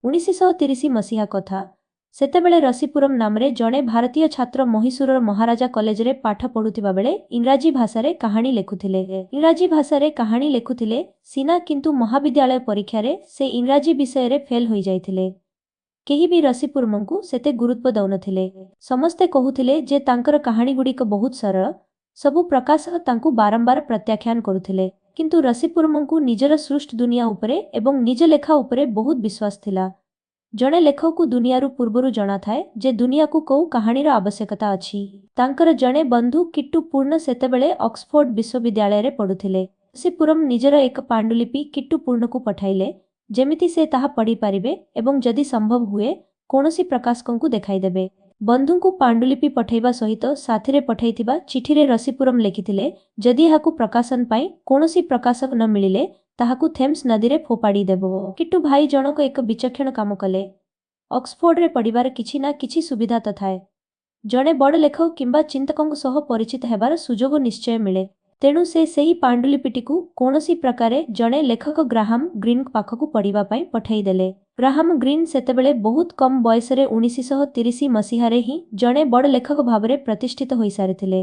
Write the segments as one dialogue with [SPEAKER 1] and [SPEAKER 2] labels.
[SPEAKER 1] 1930 ମସିହା କଥା। ସେତେବେଳେ ରସିପୁରମ୍ ନାମରେ ଜଣେ ଭାରତୀୟ ଛାତ୍ର ମହୀଶୂରର ମହାରାଜା କଲେଜରେ ପାଠ ପଢୁଥିବାବେଳେ ଇଂରାଜୀ ଭାଷାରେ କାହାଣୀ ଲେଖୁଥିଲେ। ଇଂରାଜୀ ଭାଷାରେ କାହାଣୀ ଲେଖୁଥିଲେ ସିନା କିନ୍ତୁ ମହାବିଦ୍ୟାଳୟ ପରୀକ୍ଷାରେ ସେ ଇଂରାଜୀ ବିଷୟରେ ଫେଲ୍ ହୋଇଯାଇଥିଲେ। କେହି ବି ରସିପୁରମଙ୍କୁ ସେତେ ଗୁରୁତ୍ୱ ଦଉନଥିଲେ। ସମସ୍ତେ କହୁଥିଲେ ଯେ ତାଙ୍କର କାହାଣୀଗୁଡ଼ିକ ବହୁତ ସରଳ। ସବୁ ପ୍ରକାଶକ ତାଙ୍କୁ ବାରମ୍ବାର ପ୍ରତ୍ୟାଖ୍ୟାନ କରୁଥିଲେ। କିନ୍ତୁ ରସିପୁରମଙ୍କୁ ନିଜର ସୃଷ୍ଟ ଦୁନିଆ ଉପରେ ଏବଂ ନିଜ ଲେଖା ଉପରେ ବହୁତ ବିଶ୍ୱାସ ଥିଲା। ଜଣେ ଲେଖକକୁ ଦୁନିଆରୁ ପୂର୍ବରୁ ଜଣାଥାଏ ଯେ ଦୁନିଆକୁ କୋଉ କାହାଣୀର ଆବଶ୍ୟକତା ଅଛି। ତାଙ୍କର ଜଣେ ବନ୍ଧୁ କିଟ୍ଟୁ ପୂର୍ଣ୍ଣ ସେତେବେଳେ ଅକ୍ସଫୋର୍ଡ ବିଶ୍ୱବିଦ୍ୟାଳୟରେ ପଢୁଥିଲେ। ରସିପୁରମ୍ ନିଜର ଏକ ପାଣ୍ଡୁଲିପି କିଟ୍ଟୁ ପୂର୍ଣ୍ଣକୁ ପଠାଇଲେ, ଯେମିତି ସେ ତାହା ପଢ଼ିପାରିବେ ଏବଂ ଯଦି ସମ୍ଭବ ହୁଏ କୌଣସି ପ୍ରକାଶକଙ୍କୁ ଦେଖାଇଦେବେ। ବନ୍ଧୁଙ୍କୁ ପାଣ୍ଡୁଲିପି ପଠାଇବା ସହିତ ସାଥିରେ ପଠାଇଥିବା ଚିଠିରେ ରସିପୁରମ୍ ଲେଖିଥିଲେ, ଯଦି ଏହାକୁ ପ୍ରକାଶନ ପାଇଁ କୌଣସି ପ୍ରକାଶକ ନ ମିଳିଲେ ତାହାକୁ ଥେମ୍ସ ନଦୀରେ ଫୋପାଡ଼ି ଦେବ। କିଟ୍ଟୁ ଭାଇ ଜଣକ ଏକ ବିଚକ୍ଷଣ କାମ କଲେ। ଅକ୍ସଫୋର୍ଡରେ ପଢ଼ିବାର କିଛି ନା କିଛି ସୁବିଧା ତ ଥାଏ। ଜଣେ ବଡ଼ ଲେଖକ କିମ୍ବା ଚିନ୍ତକଙ୍କ ସହ ପରିଚିତ ହେବାର ସୁଯୋଗ ନିଶ୍ଚୟ ମିଳେ। ତେଣୁ ସେ ସେହି ପାଣ୍ଡୁଲିପିଟିକୁ କୌଣସି ପ୍ରକାରେ ଜଣେ ଲେଖକ ଗ୍ରାହାମ ଗ୍ରୀନ୍ଙ୍କ ପାଖକୁ ପଢ଼ିବା ପାଇଁ ପଠାଇଦେଲେ। ଗ୍ରାହାମ ଗ୍ରୀନ୍ ସେତେବେଳେ ବହୁତ କମ୍ ବୟସରେ 1930 ମସିହାରେ ହିଁ ଜଣେ ବଡ଼ ଲେଖକ ଭାବରେ ପ୍ରତିଷ୍ଠିତ ହୋଇସାରିଥିଲେ।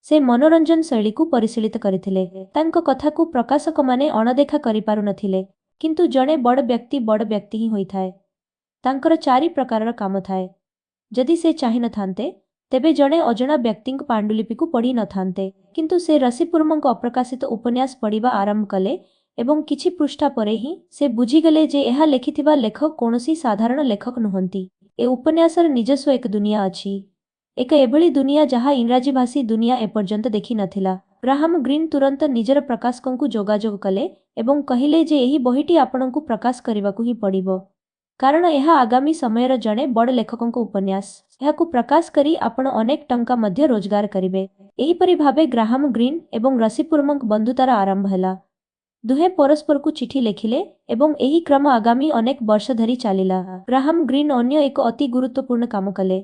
[SPEAKER 1] ସେ ମନୋରଞ୍ଜନ ଶୈଳୀକୁ ପରିଶୀଳିତ କରିଥିଲେ। ତାଙ୍କ କଥାକୁ ପ୍ରକାଶକମାନେ ଅଣଦେଖା କରିପାରୁନଥିଲେ। କିନ୍ତୁ ଜଣେ ବଡ଼ ବ୍ୟକ୍ତି ବଡ଼ ବ୍ୟକ୍ତି ହିଁ ହୋଇଥାଏ। ତାଙ୍କର ଚାରି ପ୍ରକାରର କାମ ଥାଏ। ଯଦି ସେ ଚାହିଁନଥାନ୍ତେ, ତେବେ ଜଣେ ଅଜଣା ବ୍ୟକ୍ତିଙ୍କ ପାଣ୍ଡୁଲିପିକୁ ପଢ଼ି ନଥାନ୍ତେ। କିନ୍ତୁ ସେ ରସିପୁରମଙ୍କ ଅପ୍ରକାଶିତ ଉପନ୍ୟାସ ପଢ଼ିବା ଆରମ୍ଭ କଲେ ଏବଂ କିଛି ପୃଷ୍ଠା ପରେ ହିଁ ସେ ବୁଝିଗଲେ ଯେ ଏହା ଲେଖିଥିବା ଲେଖକ କୌଣସି ସାଧାରଣ ଲେଖକ ନୁହନ୍ତି। ଏ ଉପନ୍ୟାସର ନିଜସ୍ୱ ଏକ ଦୁନିଆ ଅଛି। ଏକ ଏଭଳି ଦୁନିଆ ଯାହା ଇଂରାଜୀଭାଷୀ ଦୁନିଆ ଏପର୍ଯ୍ୟନ୍ତ ଦେଖି ନଥିଲା। ଗ୍ରାହାମ ଗ୍ରୀନ୍ ତୁରନ୍ତ ନିଜର ପ୍ରକାଶକଙ୍କୁ ଯୋଗାଯୋଗ କଲେ ଏବଂ କହିଲେ ଯେ ଏହି ବହିଟି ଆପଣଙ୍କୁ ପ୍ରକାଶ କରିବାକୁ ହିଁ ପଡ଼ିବ। କାରଣ ଏହା ଆଗାମୀ ସମୟର ଜଣେ ବଡ଼ ଲେଖକଙ୍କ ଉପନ୍ୟାସ। ଏହାକୁ ପ୍ରକାଶ କରି ଆପଣ ଅନେକ ଟଙ୍କା ମଧ୍ୟ ରୋଜଗାର କରିବେ। ଏହିପରି ଭାବେ ଗ୍ରାହାମ ଗ୍ରୀନ୍ ଏବଂ ରସିପୁରମଙ୍କ ବନ୍ଧୁତାର ଆରମ୍ଭ ହେଲା। ଦୁହେଁ ପରସ୍ପରକୁ ଚିଠି ଲେଖିଲେ ଏବଂ ଏହି କ୍ରମ ଆଗାମୀ ଅନେକ ବର୍ଷ ଧରି ଚାଲିଲା। ଗ୍ରାହାମ ଗ୍ରୀନ୍ ଅନ୍ୟ ଏକ ଅତି ଗୁରୁତ୍ୱପୂର୍ଣ୍ଣ କାମ କଲେ।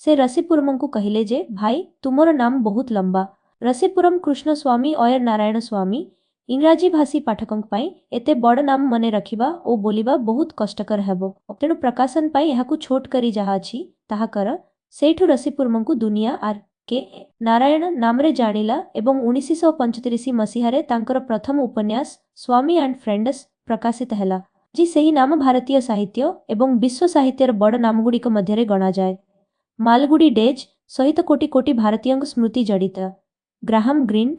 [SPEAKER 1] ସେ ରସିପୁରମଙ୍କୁ କହିଲେ ଯେ ଭାଇ, ତୁମର ନାମ ବହୁତ ଲମ୍ବା। ରସିପୁରମ କୃଷ୍ଣସ୍ୱାମୀ ଅୟର ନାରାୟଣ ସ୍ୱାମୀ। ଇଂରାଜୀ ଭାଷୀ ପାଠକଙ୍କ ପାଇଁ ଏତେ ବଡ଼ ନାମ ମନେ ରଖିବା ଓ ବୋଲିବା ବହୁତ କଷ୍ଟକର ହେବ। ତେଣୁ ପ୍ରକାଶନ ପାଇଁ ଏହାକୁ ଛୋଟ କରି ଯାହା ଅଛି ତାହା କର। ସେଇଠୁ ରସିପୁରମଙ୍କୁ ଦୁନିଆ ଆର୍ କେ ନାରାୟଣ ନାମରେ ଜାଣିଲା ଏବଂ 1935 ମସିହାରେ ତାଙ୍କର ପ୍ରଥମ ଉପନ୍ୟାସ ସ୍ୱାମୀ ଆଣ୍ଡ ଫ୍ରେଣ୍ଡସ୍ ପ୍ରକାଶିତ ହେଲା। ଆଜି ସେହି ନାମ ଭାରତୀୟ ସାହିତ୍ୟ ଏବଂ ବିଶ୍ୱ ସାହିତ୍ୟର ବଡ଼ ନାମଗୁଡ଼ିକ ମଧ୍ୟରେ ଗଣାଯାଏ। ମାଲଗୁଡ଼ି ଡେଜ୍ ସହିତ କୋଟି କୋଟି ଭାରତୀୟଙ୍କ ସ୍ମୃତି ଜଡ଼ିତ। ଗ୍ରାହାମ ଗ୍ରୀନ୍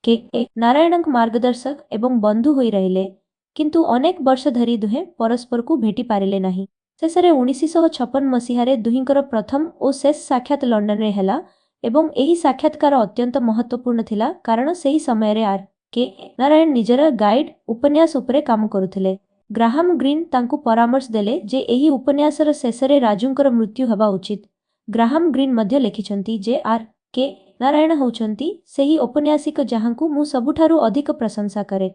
[SPEAKER 1] କେ ନାରାୟଣଙ୍କ ମାର୍ଗଦର୍ଶକ ଏବଂ ବନ୍ଧୁ ହୋଇ ରହିଲେ, କିନ୍ତୁ ଅନେକ ବର୍ଷ ଧରି ଦୁହେଁ ପରସ୍ପରକୁ ଭେଟି ପାରିଲେ ନାହିଁ। ଶେଷରେ 1956 ମସିହାରେ ଦୁହିଁଙ୍କର ପ୍ରଥମ ଓ ଶେଷ ସାକ୍ଷାତ ଲଣ୍ଡନରେ ହେଲା ଏବଂ ଏହି ସାକ୍ଷାତକାର ଅତ୍ୟନ୍ତ ମହତ୍ତ୍ୱପୂର୍ଣ୍ଣ ଥିଲା, କାରଣ ସେହି ସମୟରେ ଆର୍ କେ ନାରାୟଣ ନିଜର ଗାଇଡ୍ ଉପନ୍ୟାସ ଉପରେ କାମ କରୁଥିଲେ। ଗ୍ରାହାମ ଗ୍ରୀନ୍ ତାଙ୍କୁ ପରାମର୍ଶ ଦେଲେ ଯେ ଏହି ଉପନ୍ୟାସର ଶେଷରେ ରାଜୁଙ୍କର ମୃତ୍ୟୁ ହେବା ଉଚିତ। ଗ୍ରାହାମ ଗ୍ରୀନ୍ ମଧ୍ୟ ଲେଖିଛନ୍ତି ଯେ ଆର୍ କେ ନାରାୟଣ ହେଉଛନ୍ତି ସେହି ଔପନ୍ୟାସିକ ଯାହାଙ୍କୁ ମୁଁ ସବୁଠାରୁ ଅଧିକ ପ୍ରଶଂସା କରେ।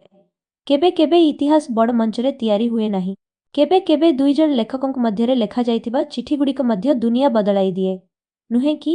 [SPEAKER 1] କେବେ କେବେ ଇତିହାସ ବଡ଼ ମଞ୍ଚରେ ତିଆରି ହୁଏ ନାହିଁ। କେବେ କେବେ ଦୁଇଜଣ ଲେଖକଙ୍କ ମଧ୍ୟରେ ଲେଖାଯାଇଥିବା ଚିଠିଗୁଡ଼ିକ ମଧ୍ୟ ଦୁନିଆ ବଦଳାଇ ଦିଏ, ନୁହେଁ କି?